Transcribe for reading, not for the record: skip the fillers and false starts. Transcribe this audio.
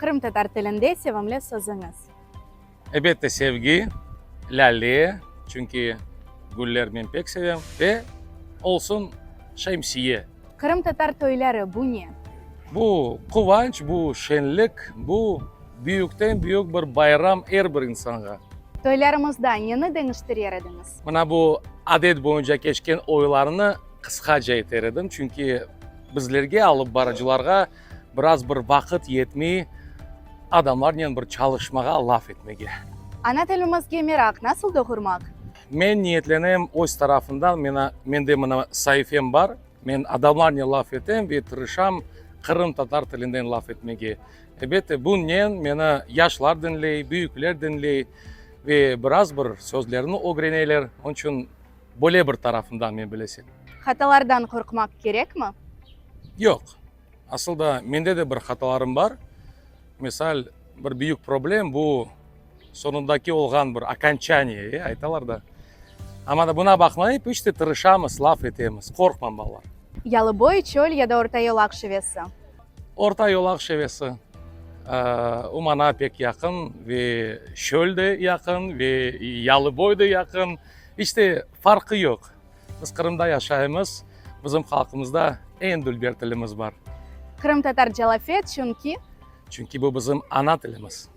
Qırımtatar tilinde sevimli sözüñiz? Elbette, sevgi, lâle, çünki güller men pek sevem, ve olsun şemsiye. Qırımtatar toyları bu ne? Bu quvanç, bu şenlik, bu büyükten büyük bir bayram er bir insanğa. Toylarımızda neni deñiştirer ediñiz? Mına bu adet boyunca keçken oylarnı qısqaca eter edim, çünki bizlerge, alıp barıcılarğa, biraz bir vaqıt yetmey adamlarnen bir çalışmağa, laf etmege. Ana tilimizge meraq nasıl doğurmaq? Men niyetlenem öz tarafından, mena, mende mına saifem bar, men adamlarnen laf etem ve tırışam qırımtatar tilinden laf etmege. Elbette, bunnen meni yaşlar diñley, büyükler diñley ve biraz bir sözlerni ögreneler. Onıñ içün böyle bir tarafından men bilesem. Hatalardan qorqmaq kerekmi? Yoq. Asıl da mende de bir hatalarım bar. Misal, bir büyük problem bu soñundaki olğan bir okonçaniye, e, aytalar da. Amma da buna baqmayıp, işte tırışamız, laf etemiz. Qorqmam, balalar. Yalıboy, çöl ya da Orta Yolaq şivesi? Orta Yolaq şivesi. O maña pek yaqın ve çöl de yaqın, ve Yalıboy da yaqın. İşte farqı yoq. Biz Qırımda yaşaymız, bizim halqımızda eñ dülber tilimiz bar. Qırımtatarca laf et, çünki. Çünki bu bizim ana tilimiz.